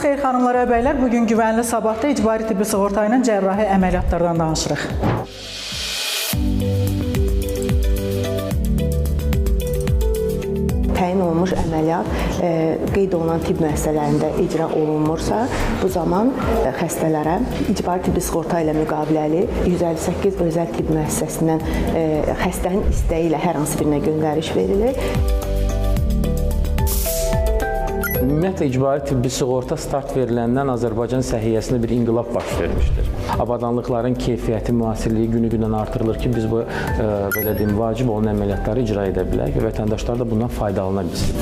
Xeyir xanımlar və bəylər, bugün Güvənli Sabahda icbari tibbi sığorta ilə cərrahi əməliyyatlardan danışırıq. Təyin olunmuş əməliyyat qeyd olunan tibb müəssisələrində icra olunmursa, bu zaman xəstələrə icbari tibbi sığorta ilə müqaviləli 158 özəl tibb müəssisəsindən xəstənin istəyi ilə hər hansı birinə göndəriş verilir. Ümumiyyətlə, icbari tibbi sığorta start veriləndən Azərbaycan səhiyyəsində bir inqilab baş vermişdir. Avadanlıqların keyfiyyəti, müasirliyi günü-gündən artırılır ki, biz bu, belə deyim, vacib olan əməliyyatları icra edə bilək və vətəndaşlar da bundan faydalana bilsin.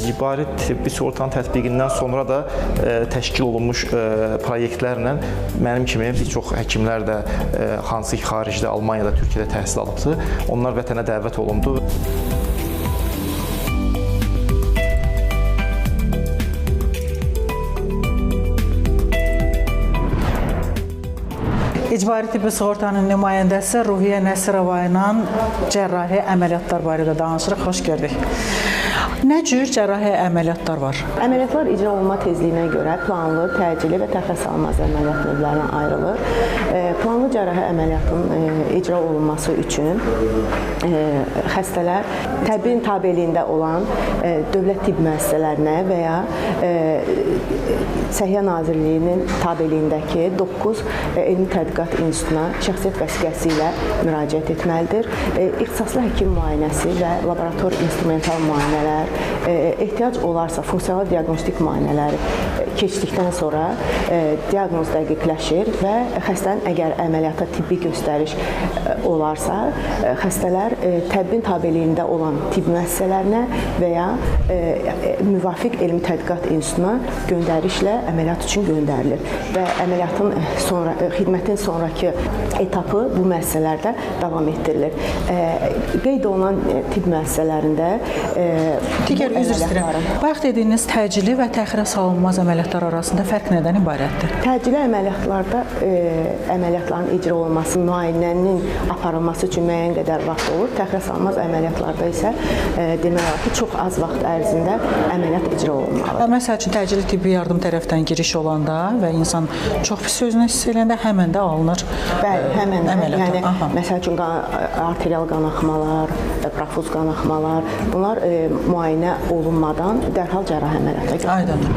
İcbari tibbi sığortanın tətbiqindən sonra da təşkil olunmuş proyektlərlə mənim kimi bir çox həkimlər də hansı ki, xaricdə, Almaniyada, Türkiyədə təhsil alıbdır, onlar vətənə dəvət olundu. İcbari tibbi sığortanın nümayəndəsi Ruhiyyə Nəsirova ilə cərrahi əməliyyatlar barədə danışırıq. Xoş gördük. Nə cür cərrahi əməliyyatlar var? Əməliyyatlar icra olunma tezliyinə görə planlı, təcili və təxirə salınmaz əməliyyat növlərinə ayrılır. Planlı cərrahi əməliyyatın icra olunması üçün xəstələr təbbin tabeliyində olan dövlət tibb müəssisələrinə və ya Səhiyyə Nazirliyinin tabeliyindəki 9 Elmi Tədqiqat İnstitutuna şəxsiyyət vəsiqəsi ilə müraciət etməlidir. İxtisaslı həkim müayinəsi və laborator instrumental müayinələr, ehtiyac olarsa funksional diaqnostik müayinələri keçdikdən sonra diaqnoz dəqiqləşir və xəstənin əgər əməliyyata tibbi göstəriş olarsa, xəstələr təbbin tabeliyində olan tibb müəssisələrinə və ya müvafiq Elmi Tədqiqat İnstitutuna göndərişlə əməliyyat üçün göndərilir və əməliyyatın sonra, xidmətin sonrakı etapı bu müəssisələrdə davam etdirilir. Qeyd olunan tibb müəssisələrində digər üzr istəyirəm. Bayaq dediyiniz təcili və təxirə salınmaz əməliyyatlar arasında fərq nədən ibarətdir? Təcili əməliyyatlarda əməliyyatların icra olunması, müayinənin aparılması üçün müəyyən qədər vaxt olur. Təxirə salınmaz əməliyyatlarda isə demək olar ki, çox az vaxt ərzində əməliyyat icra olunmalıdır. Məsəl üçün, təcili tibbi yardım tərəfdən giriş olanda və insan çox pis özünü hiss eləyəndə həmən də alınır. Bəli, həmən də. Yəni, məsəl üçün, arterial qanaxmalar, profuz qanaxmalar, bunlar müayinə olunmadan dərhal cərrahi əməliyyata götürülür. Aydındır.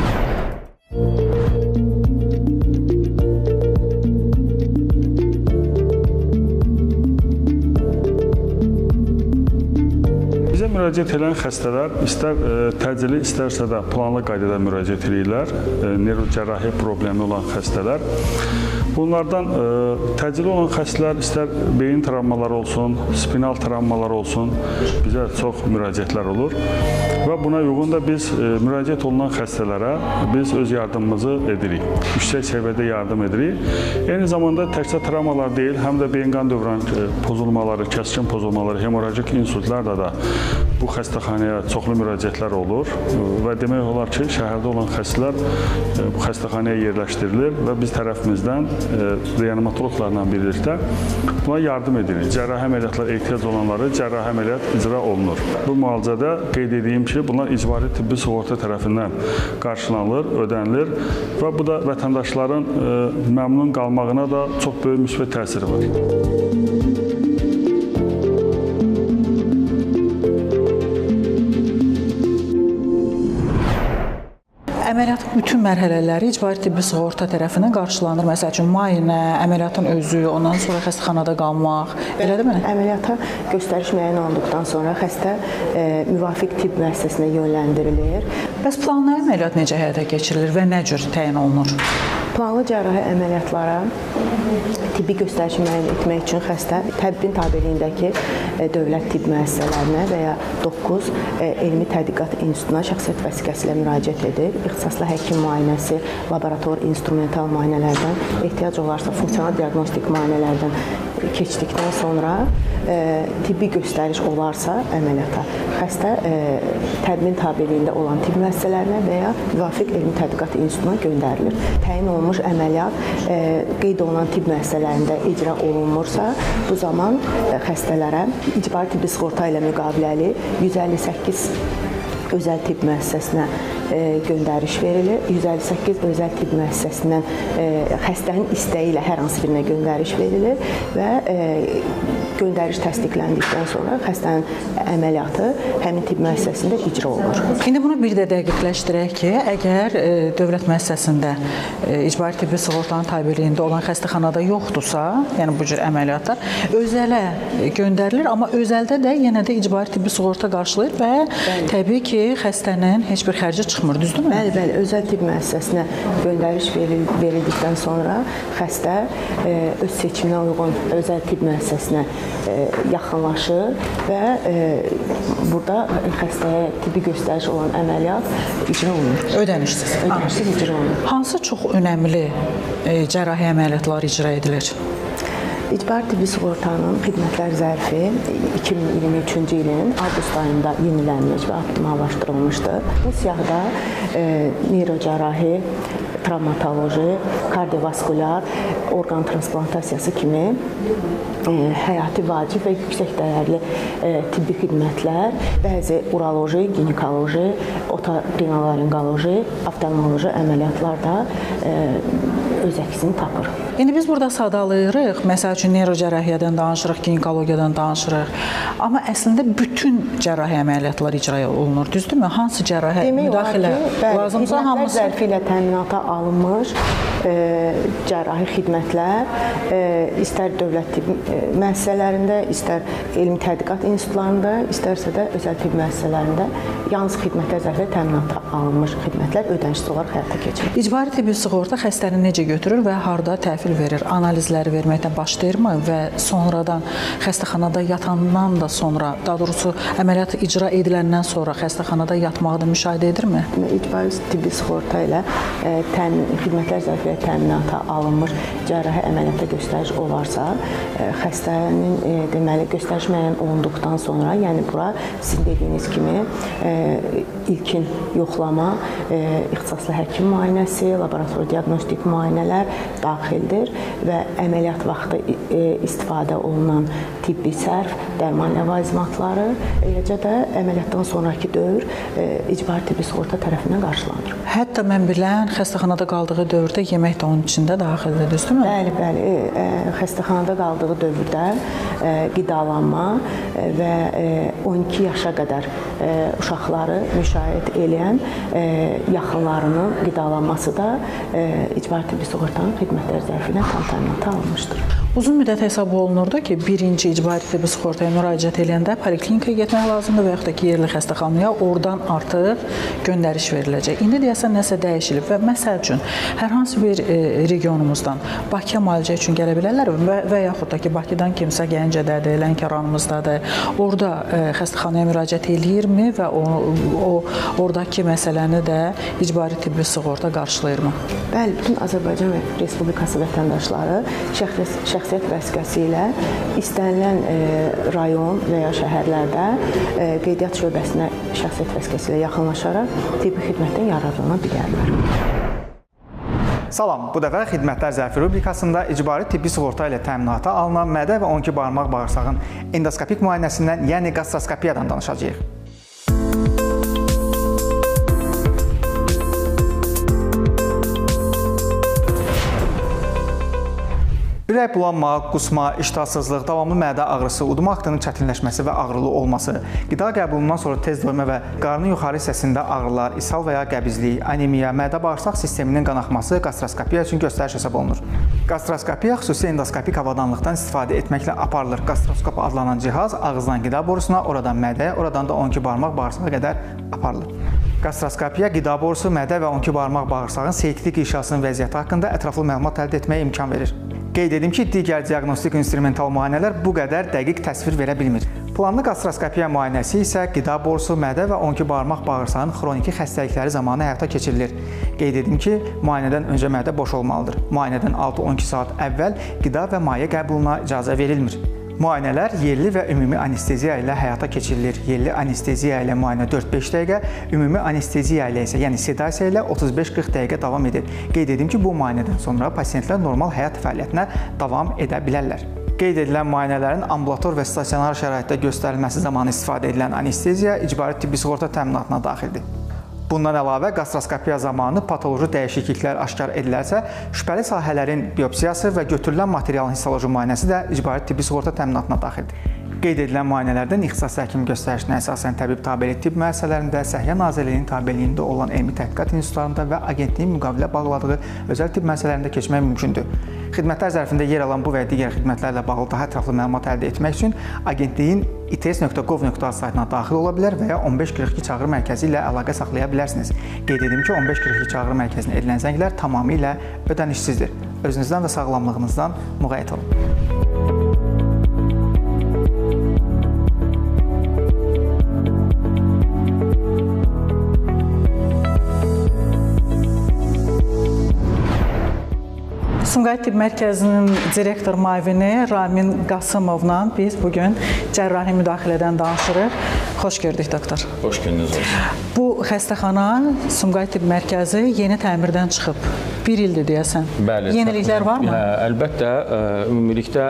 Bizə müraciət edən xəstələr istər təcili, istərsə də planlı qaydada müraciət edirlər, neyrocərrahi problemi olan xəstələr. Bunlardan təcili olan xəstələr istər beyin travmaları olsun, spinal travmaları olsun, bizə çox müraciətlər olur. Və buna uyğun da biz müraciət olunan xəstələrə biz öz yardımımızı edirik. Yüksək səviyyədə yardım edirik. Eyni zamanda təkcə travmalar deyil, həm də beyin qan dövran pozulmaları, kəskin pozulmaları, hemorragik insultlarla da bu xəstəxanaya çoxlu müraciətlər olur və demək olar ki, şəhərdə olan xəstələr bu xəstəxanaya yerləşdirilir və biz tərəfimizdən reanimatoloqlarla birlikdə buna yardım edirik. Cərrahi əməliyyatlar ehtiyac olanları cərrahi əməliyyat icra olunur. Bu müalicədə qeyd edeyim ki, bunlar icbari tibbi sığorta tərəfindən qarşılanılır, ödənilir və bu da vətəndaşların məmnun qalmağına da çox böyük müsbət təsiri var. Əməliyyatın bütün mərhələləri icbari tibbi sığorta tərəfindən qarşılanır. Məsəl üçün, müayinə, əməliyyatın özü, ondan sonra xəstəxanada qalmaq, elədirmi? Əməliyyata göstəriş müəyyən olunduqdan sonra xəstə müvafiq tibb müəssisəsinə yönləndirilir. Bəs planlı əməliyyat necə həyata keçirilir və nə cür təyin olunur? Planlı cərrahi əməliyyatlara tibbi göstərişi müəyyən etmək üçün xəstə təbbin tabeliyindəki dövlət tibb müəssisələrinə və ya 9 Elmi Tədqiqat İnstitutuna şəxsiyyət vəsiqəsi ilə müraciət edir. İxtisaslı həkim müayinəsi, laborator instrumental müayinələrdən, ehtiyac olarsa funksional diaqnostik müayinələrdən keçdikdən sonra tibbi göstəriş olarsa əməliyyata xəstə təbbin tabeliyində olan tibb müəssisələrinə və ya müvafiq Elmi Tədqiqat İnstitutuna göndərilir. Təyin olunmuş əməliyyat qeyd olunan tibb müəssisələrində icra olunmursa, bu zaman xəstələrə icbari tibbi sığorta ilə müqaviləli 158 özəl tibb müəssisəsinə göndəriş verilir. 158 özəl tibb müəssisəsindən xəstənin istəyi ilə hər hansı birinə göndəriş verilir və göndəriş təsdiqləndikdən sonra xəstənin əməliyyatı həmin tibb müəssisəsində icra olunur. İndi bunu bir də dəqiqləşdirək ki, əgər dövlət müəssisəsində icbari tibbi sığortanın tabeliyində olan xəstəxanada yoxdursa, yəni bu cür əməliyyatlar özələ göndərilir, amma özəldə də yenə də icbari tibbi sığorta qarşılayır və bəli, təbii ki, xəstənin heç bir xərci çıxmır, düzdürmü? Bəli, bəli. Özəl tibb müəssisəsinə göndəriş verildikdən sonra xəstə öz seçiminə uyğun özəl tibb müəssisəsinə yaxınlaşır və burada xəstəyə tibbi göstəriş olan əməliyyat icra olunur. Ödənişsiz. Ödənişsiz icra olunur. Hansı çox önəmli cərrahi əməliyyatlar icra edilir? İcbari tibbi sığortanın xidmətlər zərfi 2023-cü ilin avqust ayında yenilənmiş və optimallaşdırılmışdır. Bu siyahıda neyrocərrahi, travmatoloji, kardiovaskulyar, orqan transplantasiyası kimi həyati vacib və yüksək dəyərli tibbi xidmətlər, bəzi uroloji, ginekoloji, otorinolaringoloji, oftalmoloji əməliyyatlar da öz əksini tapır. İndi biz burada sadalayırıq, məsəl üçün neyrocərrahiyyədən danışırıq, ginekologiyadan danışırıq, amma əslində bütün cərrahi əməliyyatlar icra olunur, düzdürmü? Hansı cərrahi müdaxilə lazımsa hamısı? Xidmətlər zərfi ilə təminata alınmış cərrahi xidmətlər istər dövlət tibb müəssisələrində, istər elmi tədqiqat institutlarında, istərsə də özəl tibb müəssisələrində yalnız xidmətlər zərfi ilə təminata alınmış xidmətlər ödənişsiz olaraq həyata keçirilir. İcbari tibbi sığorta xəstəni necə götürür və harda təhvil verir? Analizləri verməkdən başlayırmı və sonradan xəstəxanada yatandan da sonra, daha doğrusu əməliyyat icra ediləndən sonra xəstəxanada yatmağı da müşahidə edirmi? İcbari tibbi sığorta ilə xidmətlər zərfi ilə təminata alınmış cərrahi əməliyyata göstəriş olarsa, xəstənin deməli göstəriş müəyyən olunduqdan sonra, yəni bura sizin dediyiniz kimi ilkin yoxlama, ixtisaslı həkim müayinəsi, laborator diaqnostik müayinələr daxildir və əməliyyat vaxtı istifadə olunan tibbi sərf, dərman ləvazimatları, eləcə də əməliyyatdan sonrakı dövr icbari tibbi sığorta tərəfindən qarşılanır. Hətta mən bilən, xəstəxanada qaldığı dövrdə yemək də onun içində daxildir, düzdürmü? Bəli, bəli. Xəstəxanada qaldığı dövrdə qidalanma və 12 yaşa qədər uşaqları müşayiət eləyən yaxınlarının qidalanması da icbari tibbi sığortanın xidmətlər zərfi ilə tam təminata alınmışdır. Uzun müddət hesab olunurdu ki, birinci icbari tibbi sığortaya müraciət eləyəndə poliklinikaya getmək lazımdır və yaxud da ki, yerli xəstəxanaya, oradan artıq göndəriş veriləcək. İndi deyəsən nəsə dəyişilib və məsəl üçün hər hansı bir regionumuzdan Bakıya müalicə üçün gələ bilərlər və yaxud da ki, Bakıdan kimsə Gəncədədir, Lənkəranımızdadır, orada xəstəxanaya müraciət eləyirmi və o oradakı məsələni də icbari tibbi sığorta qarşılayırmı? Bəli, bütün Azərbaycan Respublikası vətəndaşları şəxsiyyət vəsiqəsi ilə istənilən rayon və ya şəhərlərdə qeydiyyat şöbəsinə şəxsiyyət vəsiqəsi ilə yaxınlaşaraq tibbi xidmətdən yararlana bilərlər. Salam, bu dəfə Xidmətlər Zərfi rubrikasında icbari tibbi sığorta ilə təminata alınan mədə və 12 barmaq bağırsağın endoskopik müayinəsindən, yəni gastroskopiyadan danışacağıq. Ürək bulanma, qusma, iştahsızlıq, davamlı mədə ağrısı, udma aktının çətinləşməsi və ağrılı olması, qida qəbulundan sonra tez doyma və qarnın yuxarı hissəsində ağrılar, ishal və ya qəbizlik, anemiya, mədə-bağırsaq sisteminin qanaxması gastroskopiya üçün göstəriş hesab olunur. Gastroskopiya xüsusi endoskopik avadanlıqdan istifadə etməklə aparılır. Gastroskop adlanan cihaz ağızdan qida borusuna, oradan mədəyə, oradan da 12 barmaq bağırsağa qədər aparılır. Gastroskopiya qida borusu, mədə və 12 barmaq bağırsağın seyidlik qişasının vəziyyəti haqqında ətraflı məlumat əldə etməyə imkan verir. Qeyd edim ki, digər diaqnostik instrumental müayinələr bu qədər dəqiq təsvir verə bilmir. Planlı gastroskopiya müayinəsi isə qida borusu, mədə və 12 barmaq bağırsağın xroniki xəstəlikləri zamanı həyata keçirilir. Qeyd edim ki, müayinədən öncə mədə boş olmalıdır. Müayinədən 6-12 saat əvvəl qida və maye qəbuluna icazə verilmir. Müayinələr yerli və ümumi anesteziya ilə həyata keçirilir. Yerli anesteziya ilə müayinə 4-5 dəqiqə, ümumi anesteziya ilə isə, yəni sedasiya ilə 35-40 dəqiqə davam edir. Qeyd edim ki, bu müayinədən sonra pasientlər normal həyat fəaliyyətinə davam edə bilərlər. Qeyd edilən müayinələrin ambulator və stasionar şəraitdə göstərilməsi zamanı istifadə edilən anesteziya icbari tibbi sığorta təminatına daxildir. Bundan əlavə, qastroskopiya zamanı patoloji dəyişikliklər aşkar edilərsə, şübhəli sahələrin biopsiyası və götürülən materialın histoloji müayinəsi də icbari tibbi sığorta təminatına daxildir. Qeyd edilən müayinələrdən ixtisaslı həkim göstərişinə əsasən təbib tabelik tibb müəssisələrində, Səhiyyə Nazirliyinin tabeliyində olan elmi tədqiqat institutlarında və agentliyin müqavilə bağladığı özəl tibb müəssisələrində keçmək mümkündür. Xidmətlər zərfində yer alan bu və digər xidmətlərlə bağlı daha ətraflı məlumat əldə etmək üçün agentliyin its.gov.az saytına daxil ola bilər və ya 1542 çağrı mərkəzi ilə əlaqə saxlaya bilərsiniz. Qeyd edim ki, 1542 çağrı mərkəzinə edilən zənglər tamamilə ödənişsizdir. Özünüzdən və sağlamlığınızdan müğayət olun. Sumqayıt Tibb Mərkəzinin direktor müavini Ramin Qasımovla biz bugün cərrahi müdaxilədən danışırıq. Xoş gördük, doktor. Xoş gününüz olsun. Bu xəstəxana Sumqayıt Tibb Mərkəzi yeni təmirdən çıxıb. Bir ildir deyəsən. Bəli. Yeniliklər varmı? Əlbəttə, ümumilikdə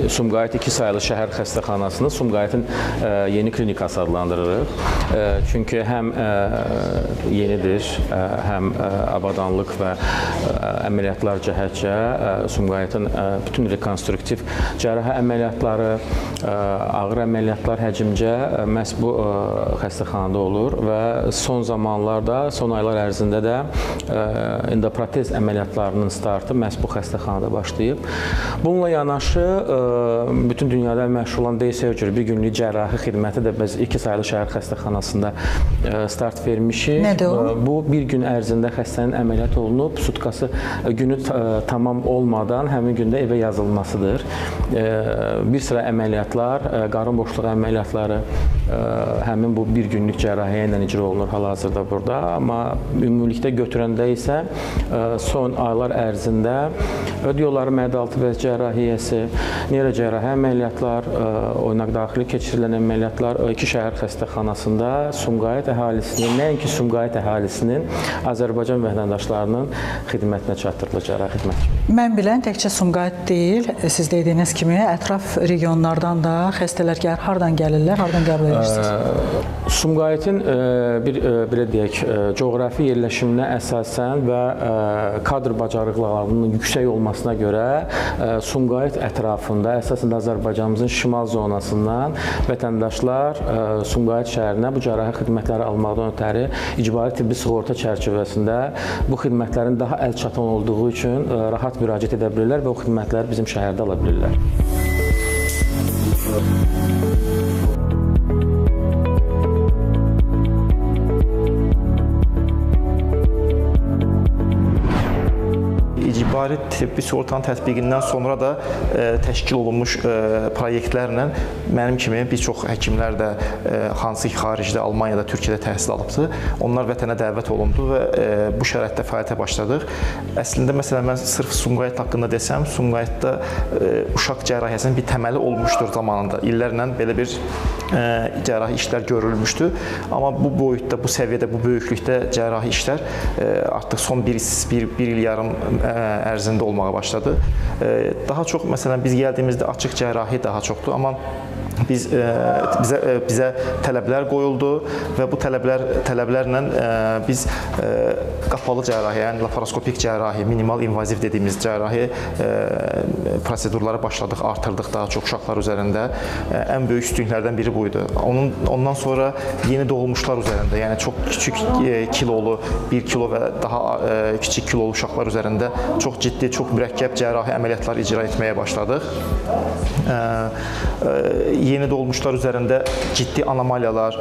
Sumqayıt 2 sayılı şəhər xəstəxanasını Sumqayıtın yeni klinikası adlandırırıq. Çünki həm yenidir, həm avadanlıq və əməliyyatlar cəhətcə Sumqayıtın bütün rekonstruktiv cərrahi əməliyyatları, ağır əməliyyatlar həcmcə məhz bu xəstəxanada olur və son zamanlarda, son aylar ərzində də endoprotez əməliyyatlarının startı məhz bu xəstəxanada başlayıb. Bununla yanaşı, bütün dünyada məşhur olan day surgery, bir günlük cərrahi xidməti də biz 2 sayılı şəhər xəstəxanasında start vermişik. Nədir o? Bu, bir gün ərzində xəstənin əməliyyat olunub, sutkası günü tamam olmadan həmin gündə evə yazılmasıdır. Bir sıra əməliyyatlar, qarın boşluğu əməliyyatları həmin bu bir günlük cərrahiyyə ilə icra olunur hal-hazırda burada. Amma ümumilikdə götürəndə isə son aylar ərzində öd yolları mədə-altı vəz cərrahiyyəsi, neyrocərrahi əməliyyatlar, oynaq daxili keçirilən əməliyyatlar iki şəhər xəstəxanasında Sumqayıt əhalisinin, nəinki Sumqayıt əhalisinin, Azərbaycan vətəndaşlarının xidmətinə çatdırılır cərrahi xidmət. Mən bilən təkcə Sumqayıt deyil, siz dediyiniz kimi ətraf regionlardan da xəstələr gəlir. Hardan gəlirlər, hardan qəbul edirsiniz? Sumqayıtın bir belə deyək, coğrafi yerləşiminə əsasən və kadr bacarıqlarının yüksək olmasına görə Sumqayıt ətrafında, əsasən də Azərbaycanımızın şimal zonasından vətəndaşlar Sumqayıt şəhərinə bu cərrahi xidmətləri almaqdan ötəri icbari tibbi sığorta çərçivəsində bu xidmətlərin daha əlçatan olduğu üçün rahat müraciət edə bilirlər və o xidmətləri bizim şəhərdə ala bilirlər. İcbari tibbi sığortanın tətbiqindən sonra da təşkil olunmuş proyektlərlə mənim kimi bir çox həkimlər də hansı ki xaricdə, Almaniyada, Türkiyədə təhsil alıbdı. Onlar vətənə dəvət olundu və bu şəraitdə fəaliyyətə başladıq. Əslində, məsələn, mən sırf Sumqayıt haqqında desəm, Sumqayıtda uşaq cərrahiyyəsinin bir təməli olmuşdur zamanında. İllərlə belə bir cərrahi işlər görülmüşdü. Amma bu boyutda, bu səviyyədə, bu böyüklükdə cərrahi işlər artıq son bir il yarım ərzində olmağa başladı. Daha çox, məsələn, biz gəldiyimizdə açıq cərrahi daha çoxdur, amma bizə tələblər qoyuldu və bu tələblərlə biz qapalı cərrahi, yəni laparoskopik cərrahi, minimal invaziv dediyimiz cərrahi prosedurlara başladıq, artırdıq daha çox uşaqlar üzərində. Ən böyük üstünlüklərdən biri buydu. Ondan sonra yeni doğulmuşlar üzərində, yəni çox kiçik kilolu, 1 kilo və daha kiçik kilolu uşaqlar üzərində çox ciddi, çox mürəkkəb cərrahi əməliyyatlar icra etməyə başladıq. Yeni doğulmuşlar üzərində ciddi anomaliyalar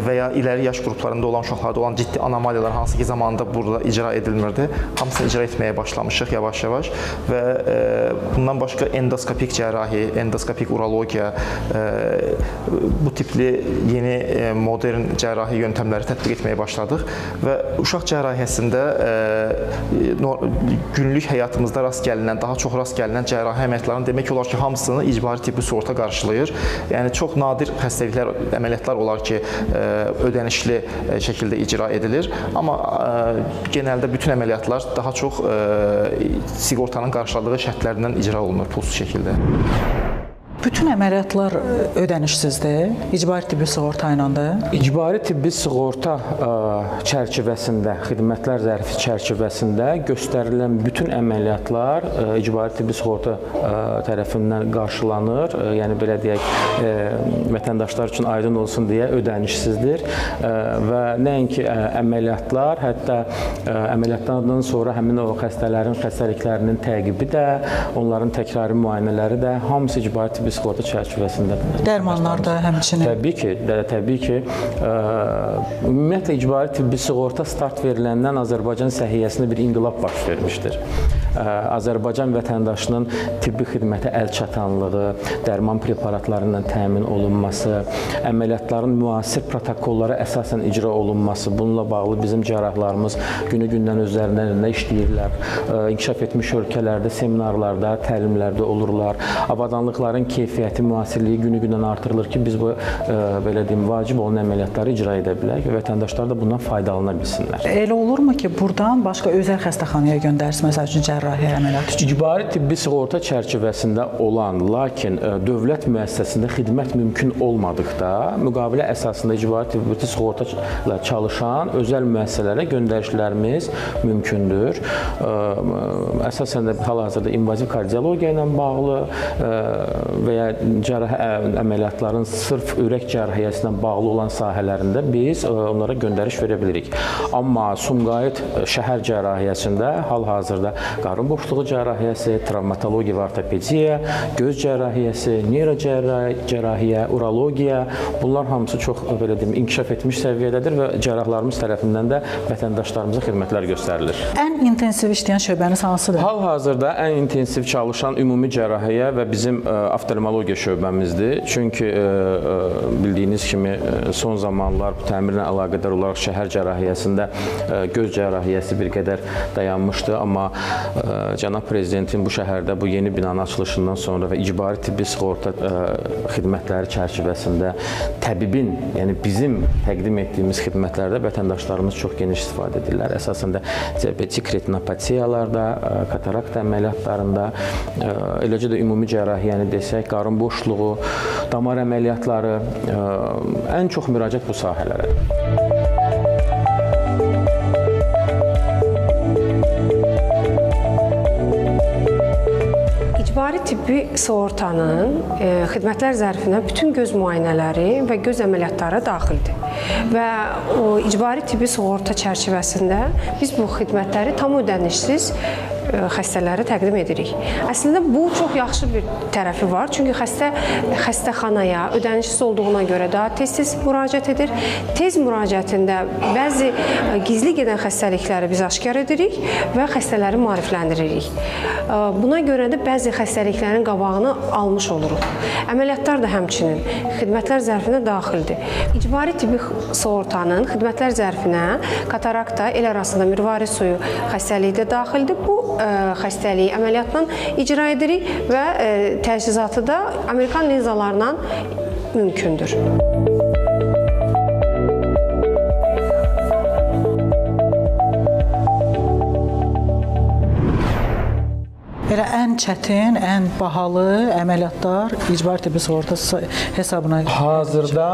və ya iləri yaş qruplarında olan uşaqlarda olan ciddi anomaliyalar, hansı ki zamanında burada icra edilmirdi, hamısını icra etməyə başlamışıq yavaş-yavaş və bundan başqa endoskopik cərrahi, endoskopik urologiya, bu tipli yeni modern cərrahi yöntəmləri tətbiq etməyə başladıq və uşaq cərrahiyyəsində günlük həyatımızda rast gəlinən, daha çox rast gəlinən cərrahi əməliyyatlarının demək olar ki, hamısını icbari tibbi sığorta qarşılayır. Yəni çox nadir xəstəliklər, əməliyyatlar olar ki, ödənişli şəkildə icra edilir. Amma genəldə bütün əməliyyatlar daha çox siqortanın qarşıladığı şərtlərdən icra olunur pulsuz şəkildə. Bütün əməliyyatlar ödənişsizdir, icbari tibbi sığorta ilədir. İcbari tibbi sığorta çərçivəsində, xidmətlər zərfi çərçivəsində göstərilən bütün əməliyyatlar icbari tibbi sığorta tərəfindən qarşılanır. Yəni belə deyək, vətəndaşlar üçün aydın olsun deyə ödənişsizdir və nəinki əməliyyatlar, hətta əməliyyatlardan sonra həmin o xəstələrin xəstəliklərinin təqibi də, onların təkrari müayinələri də hamısı icbari tibbi sığorta çərçivəsindədir. Dərmanlar da həmçinin. Təbii ki, təbii ki. Ümumiyyətlə icbari tibbi sığorta start veriləndən Azərbaycan səhiyyəsində bir inqilab baş vermişdir. Azərbaycan vətəndaşının tibbi xidmətə əl çatanlığı, dərman preparatlarından təmin olunması, əməliyyatların müasir protokollara əsasən icra olunması, bununla bağlı bizim cərrahlarımız günü-gündən özlərindən işləyirlər. İnkişaf etmiş ölkələrdə, seminarlarda, təlimlərdə olurlar. Avadanlıqların keyfiyyəti, müasirliyi günü-gündən artırılır ki, biz bu, belə deyim, vacib olan əməliyyatları icra edə bilək və vətəndaşlar da bundan faydalana bilsinlər. Elə olurmu ki, buradan başqa özəl xəstəxanaya göndərirsin, məsəl üçün cərrahiyyə əməliyyatı üçün? İcbari tibbi sığorta çərçivəsində olan, lakin dövlət müəssisəsində xidmət mümkün olmadıqda, müqavilə əsasında icbari tibbi sığorta ilə çalışan özəl müəssisələrə göndərişlərimiz mümkündür. Əsasən də hal-hazırda invaziv kardiologiya ilə bağlı və ya cərrahi əməliyyatların sırf ürək cərrahiyyəsi ilə bağlı olan sahələrində biz onlara göndəriş verə bilirik. Amma Sumqayıt şəhər cərrahiyyəsində hal-hazırda qarın boşluğu cərrahiyyəsi, travmatologiya və ortopediya, göz cərrahiyyəsi, neyrocərrahiyyə, urologiya, bunlar hamısı çox belə deyim, inkişaf etmiş səviyyədədir və cərrahlarımız tərəfindən də vətəndaşlarımıza xidmətlər göstərilir. Ən intensiv işləyən şöbəniz hansıdır? Hal-hazırda ən intensiv çalışan ümumi cərrahiyyə və bizim oftalmologiya şöbəmizdir. Çünki bildiyiniz kimi son zamanlar bu təmirlə əlaqədar olaraq şəhər cərrahiyyəsində göz cərrahiyyəsi bir qədər dayanmışdı, amma cənab prezidentin bu şəhərdə bu yeni binanın açılışından sonra və icbari tibbi sığorta xidmətləri çərçivəsində təbibin, yəni bizim təqdim etdiyimiz xidmətlərdə vətəndaşlarımız çox geniş istifadə edirlər. Əsasən də diabetik retinopatiyalarda, katarakta əməliyyatlarında, eləcə də ümumi cərrahiyyəni desək, qarın boşluğu, damar əməliyyatları, ən çox müraciət bu sahələrədir. İcbari tibbi sığortanın xidmətlər zərfinə bütün göz müayinələri və göz əməliyyatları daxildir. Və o icbari tibbi sığorta çərçivəsində biz bu xidmətləri tam ödənişsiz xəstələrə təqdim edirik. Əslində bu çox yaxşı bir tərəfi var. Çünki xəstə xəstəxanaya ödənişsiz olduğuna görə daha tez-tez müraciət edir. Tez müraciətində bəzi gizli gedən xəstəlikləri biz aşkar edirik və xəstələri maarifləndiririk. Buna görə də bəzi xəstəliklərin qabağını almış oluruq. Əməliyyatlar da həmçinin xidmətlər zərfinə daxildir. İcbari tibbi sığortanın xidmətlər zərfinə katarakta, el arasında mirvari suyu xəstəliyi də daxildir. Bu xəstəliyi əməliyyatla icra edirik və təchizatı da Amerikan linzalarla mümkündür. Elə ən çətin, ən bahalı əməliyyatlar icbari tibbi sığortası hesabına? Hazırda,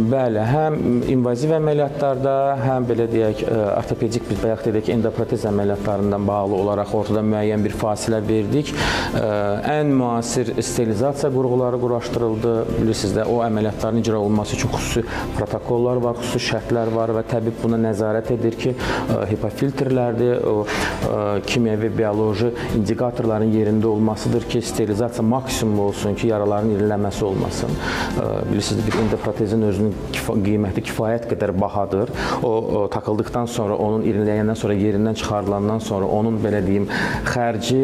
bəli, həm invaziv əməliyyatlarda, həm belə deyək, ortopedik, biz bayaq dedik, endoprotez əməliyyatlarından bağlı olaraq ortada müəyyən bir fasilə verdik. Ən müasir sterilizasiya qurğuları quraşdırıldı. Bilirsiniz də, o əməliyyatların icra olunması üçün xüsusi protokollar var, xüsusi şərtlər var və təbib buna nəzarət edir ki, hipofiltrlərdir, kimyəvi, bioloji indikatorların yerində olmasıdır ki, sterilizasiya maksimum olsun ki, yaraların irilənməsi olmasın. Bilirsiniz, bir endoprotezin özünün qiyməti kifayət qədər bahadır. O takıldıqdan sonra, onun iriləyəndən sonra, yerindən çıxarılandan sonra onun, belə deyim, xərci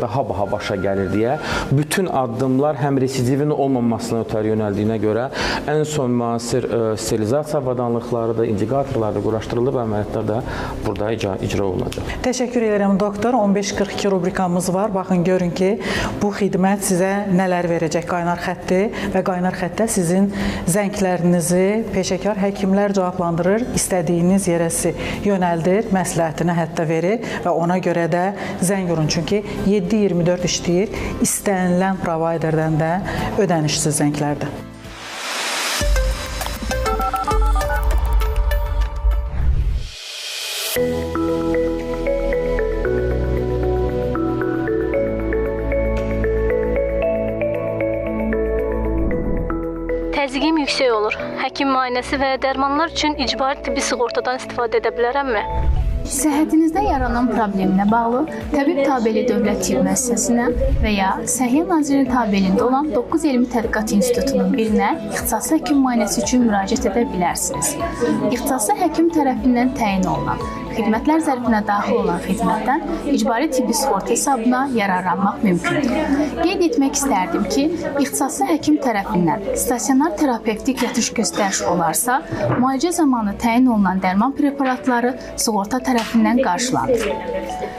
daha baha başa gəlir deyə bütün addımlar həm residivin olmamasına ötəri yönəldiyinə görə ən son müasir sterilizasiya avadanlıqları da, indikatorlar da quraşdırılıb, əməliyyatlar da burada icra olunacaq. Təşəkkür edirəm, doktor. 15:42 rubrikamız sığortamız var. Baxın, görün ki, bu xidmət sizə nələr verəcək. Qaynar xətti və qaynar xəttdə sizin zənglərinizi peşəkar həkimlər cavablandırır, istədiyiniz yerə sizi yönəldir, məsləhətini hətta verir və ona görə də zəng vurun. Çünki 7/24 işləyir, istənilən provayderdən də ödənişsiz zənglərdir. Təzyiqim yüksək olur. Həkim müayinəsi və dərmanlar üçün icbari tibbi sığortadan istifadə edə bilərəmmi? Səhhətinizdə yaranan problemlə bağlı təbib tabeli dövlət tibb müəssisəsinə və ya Səhiyyə Nazirinin tabeliyində olan 9 Elmi Tədqiqat İnstitutunun birinə ixtisaslı həkim müayinəsi üçün müraciət edə bilərsiniz. İxtisaslı həkim tərəfindən təyin olunan, xidmətlər zərfinə daxil olan xidmətdən icbari tibbi sığorta hesabına yararlanmaq mümkündür. Qeyd etmək istərdim ki, ixtisaslı həkim tərəfindən stasionar terapevtik yatış göstəriş olarsa, müalicə zamanı təyin olunan dərman preparatları sığorta tərəfindən qarşılanır.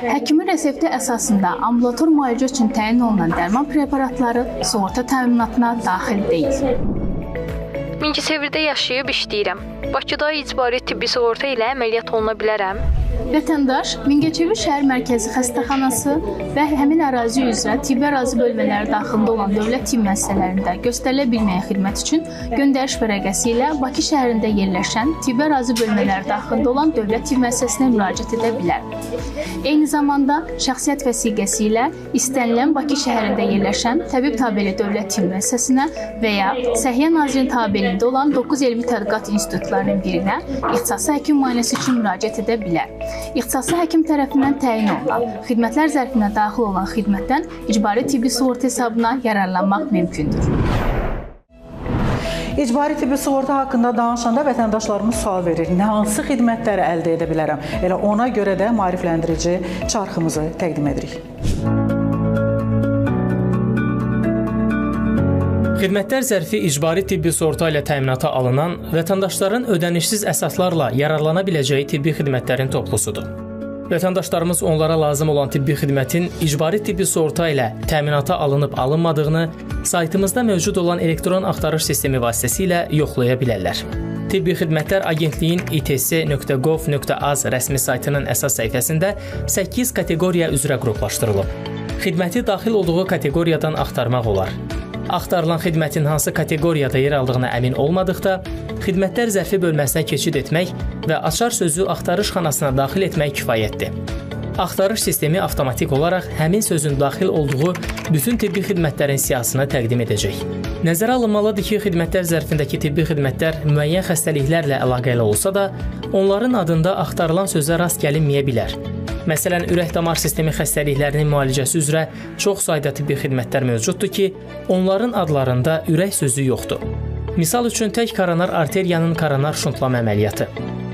Həkimin resepti əsasında ambulator müalicə üçün təyin olunan dərman preparatları sığorta təminatına daxil deyil. Mingəçevirdə yaşayıb işləyirəm. Bakıda icbari tibbi sığorta ilə əməliyyat oluna bilərəm. Vətəndaş Mingəçevir şəhər mərkəzi xəstəxanası və həmin ərazi üzrə tibbi ərazi bölmələri daxilində olan dövlət tibb müəssisələrində göstərilə bilməyən xidmət üçün göndəriş vərəqəsi ilə Bakı şəhərində yerləşən tibbi ərazi bölmələri daxilində olan dövlət tibb müəssisəsinə müraciət edə bilər. Eyni zamanda şəxsiyyət vəsiqəsi ilə istənilən Bakı şəhərində yerləşən təbib tabeli dövlət tibb müəssisəsinə və ya Səhiyyə Nazirinin tabeliyində olan 9 Elmi Tədqiqat İnstitutlarının birinə ixtisaslı həkim müayinəsi üçün müraciət edə bilər. İxtisaslı həkim tərəfindən təyin olunan, xidmətlər zərfinə daxil olan xidmətdən icbari tibbi sığorta hesabına yararlanmaq mümkündür. İcbari tibbi sığorta haqqında danışanda vətəndaşlarımız sual verir. Nə hansı xidmətləri əldə edə bilərəm? Elə ona görə də maarifləndirici çarxımızı təqdim edirik. Xidmətlər zərfi icbari tibbi sığorta ilə təminata alınan vətəndaşların ödənişsiz əsaslarla yararlana biləcəyi tibbi xidmətlərin toplusudur. Vətəndaşlarımız onlara lazım olan tibbi xidmətin icbari tibbi sığorta ilə təminata alınıb alınmadığını saytımızda mövcud olan elektron axtarış sistemi vasitəsilə yoxlaya bilərlər. Tibbi Xidmətlər Agentliyin its.gov.az rəsmi saytının əsas səhifəsində 8 kateqoriya üzrə qruplaşdırılıb. Xidməti daxil olduğu kateqoriyadan axtarmaq olar. Axtarılan xidmətin hansı kateqoriyada yer aldığına əmin olmadıqda, xidmətlər zərfi bölməsinə keçid etmək və açar sözü axtarış xanasına daxil etmək kifayətdir. Axtarış sistemi avtomatik olaraq həmin sözün daxil olduğu bütün tibbi xidmətlərin siyahısını təqdim edəcək. Nəzərə alınmalıdır ki, xidmətlər zərfindəki tibbi xidmətlər müəyyən xəstəliklərlə əlaqəli olsa da, onların adında axtarılan sözə rast gəlinməyə bilər. Məsələn, ürək-damar sistemi xəstəliklərinin müalicəsi üzrə çox sayda tibbi xidmətlər mövcuddur ki, onların adlarında ürək sözü yoxdur. Misal üçün, tək koronar arteriyanın koronar şuntlama əməliyyatı.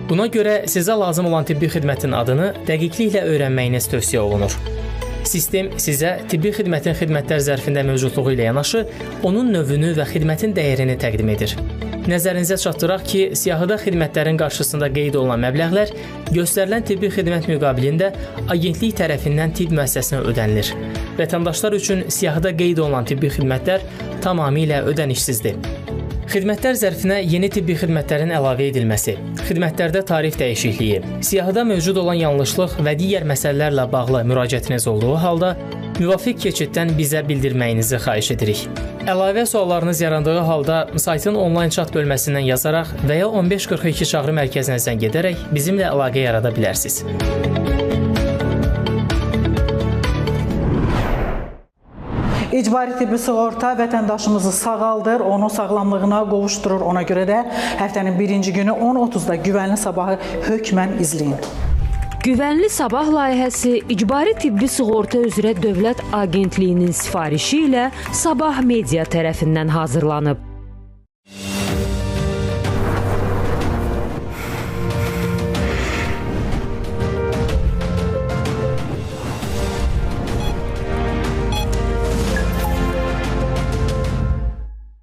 Buna görə sizə lazım olan tibbi xidmətin adını dəqiqliklə öyrənməyiniz tövsiyə olunur. Sistem sizə tibbi xidmətin xidmətlər zərfində mövcudluğu ilə yanaşı, onun növünü və xidmətin dəyərini təqdim edir. Nəzərinizə çatdıraq ki, siyahıda xidmətlərin qarşısında qeyd olunan məbləğlər göstərilən tibbi xidmət müqabilində agentlik tərəfindən tibb müəssisəsinə ödənilir. Vətəndaşlar üçün siyahıda qeyd olunan tibbi xidmətlər tamamilə ödənişsizdir. Xidmətlər zərfinə yeni tibbi xidmətlərin əlavə edilməsi, xidmətlərdə tarif dəyişikliyi, siyahıda mövcud olan yanlışlıq və digər məsələlərlə bağlı müraciətiniz olduğu halda müvafiq keçiddən bizə bildirməyinizi xahiş edirik. Əlavə suallarınız yarandığı halda saytın onlayn chat bölməsindən yazaraq və ya 1542 çağrı mərkəzinə zəng edərək bizimlə əlaqə yarada bilərsiniz. İcbari tibbi sığorta vətəndaşımızı sağaldır, onu sağlamlığına qovuşdurur. Ona görə də həftənin birinci günü 10:30-da Güvənli Sabahı hökmən izləyin. Güvənli Sabah layihəsi İcbari Tibbi Sığorta üzrə Dövlət Agentliyinin sifarişi ilə Sabah Media tərəfindən hazırlanıb.